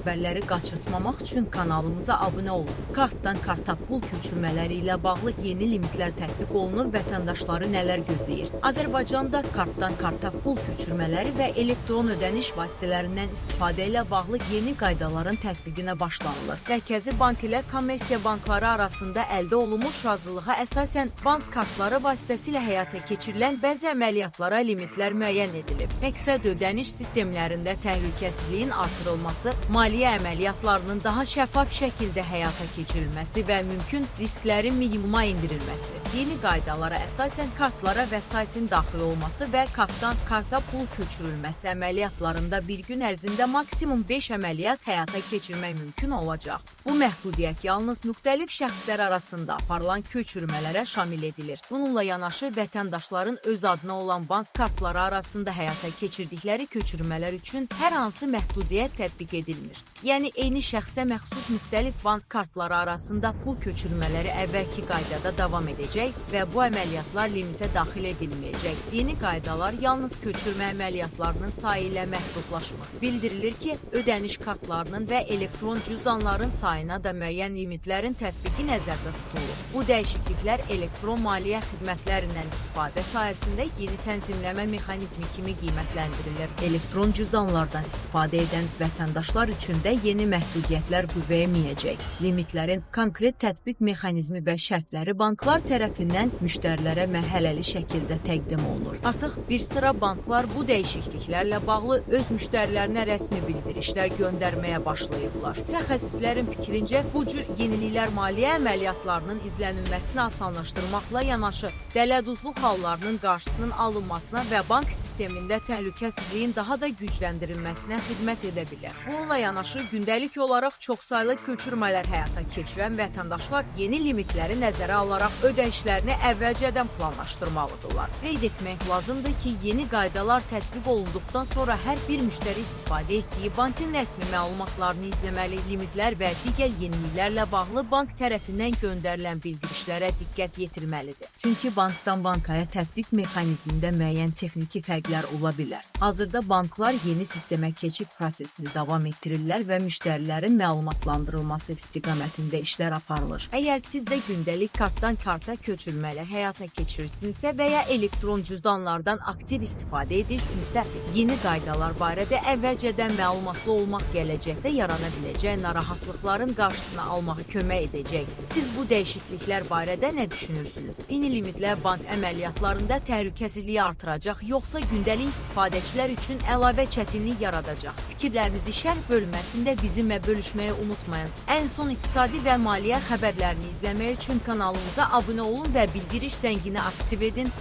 Xəbərləri qaçırtmamaq üçün kanalımıza abunə olun. Kartdan karta pul köçürmələri ilə bağlı yeni limitlər tətbiq olunur, vətəndaşları nələr gözləyir? Azərbaycanda kartdan karta pul köçürmələri və elektron ödəniş vasitələrindən istifadə ilə bağlı yeni qaydaların tətbiqinə başlanılır. Mərkəzi Bank ilə kommersiya bankları arasında əldə olunmuş razılığa əsasən bank kartları vasitəsilə həyata keçirilən bəzi əməliyyatlara limitlər müəyyən edilib. Məqsəd ödəniş sistemlərində təhlükəsizliyin artırılması, maliyyə əməliyyatlarının daha şəffaf şəkildə həyata keçirilməsi və mümkün risklərin minimuma endirilməsi. Yeni qaydalara əsasən kartlara vəsaitin daxil olması və kartdan karta pul köçürülməsi əməliyyatlarında bir gün ərzində maksimum 5 əməliyyat həyata keçirmək mümkün olacaq. Bu məhdudiyyət yalnız müxtəlif şəxslər arasında aparılan köçürmələrə şamil edilir. Bununla yanaşı vətəndaşların öz adına olan bank kartları arasında həyata keçirdikləri köçürmələr üçün hər hansı məhdudiyyət tətbiq edilmir. Yəni eyni şəxsə məxsus müxtəlif bank kartları arasında pul köçürmələri əvvəlki qaydada davam edəcək və bu əməliyyatlar limitə daxil edilməyəcək. Yeni qaydalar yalnız köçürmə əməliyyatlarının sayı ilə məhdudlaşmır. Bildirilir ki, ödəniş kartlarının və elektron cüzdanların sayına da müəyyən limitlərin tətbiqi nəzərdə tutulur. Bu dəyişikliklər elektron maliyyə xidmətlərindən istifadə sahəsində yeni tənzimləmə mexanizmi kimi qiymətləndirilir. Elektron cüzdanlardan istifadə edən vətəndaşlar üçün də yeni məhdudiyyətlər qüvvəyə minəcək. Limitlərin konkret tətbiq mexanizmi və şərtləri banklar tərəfindən müştərilərə mərhələli şəkildə təqdim olunur. Artıq bir sıra banklar bu dəyişikliklərlə bağlı öz müştərilərinə rəsmi bildirişlər göndərməyə başlayıblar. Mütəxəssislərin fikrincə, bu cür yeniliklər maliyyə əməliyyatlarının izlənilməsini asanlaşdırmaqla yanaşı, dələduzluq hallarının qarşısının alınmasına və bank sistemində təhlükəsizliyin daha da gücləndirilməsinə xidmət edə bilər. Bununla yanaşı gündəlik olaraq çoxsaylı köçürmələr həyata keçirən vətəndaşlar yeni limitləri nəzərə alaraq ödənişlərini əvvəlcədən planlaşdırmalıdırlar. Qeyd etmək lazımdır ki, yeni qaydalar tətbiq olunduqdan sonra hər bir müştəri istifadə etdiyi bankın rəsmi məlumatlarını izləməli, limitlər və digər yeniliklərlə bağlı bank tərəfindən göndərilən bildirişlərə diqqət yetirməlidir. Çünki bankdan bankaya tətbiq mexanizmində müəyyən texniki fərqlər ola bilər. Hazırda banklar yeni sistemə keçid prosesini davam etdirirlər və müştərilərin məlumatlandırılması istiqamətində işlər aparılır. Əgər siz də gündəlik kartdan karta köçürmələr həyata keçirirsinizsə və ya elektron cüzdanlardan aktiv istifadə edirsinizsə, yeni qaydalar barədə əvvəlcədən məlumatlı olmaq gələcəkdə yarana biləcək narahatlıqların qarşısını almağa kömək edəcək. Siz bu dəyişikliklər barədə nə düşünürsünüz? Yeni limitlər bank əməliyyatlarında təhlükəsizliyi artıracaq, yoxsa gündəlik istifadəçilər üçün əlavə çətinlik yaradacaq? Fikirlərinizi şərh bölməsində bizimlə bölüşməyi unutmayın. Ən son iqtisadi və maliyyə xəbərlərini izləmək üçün kanalımıza abunə olun və bildiriş zəngini aktiv edin.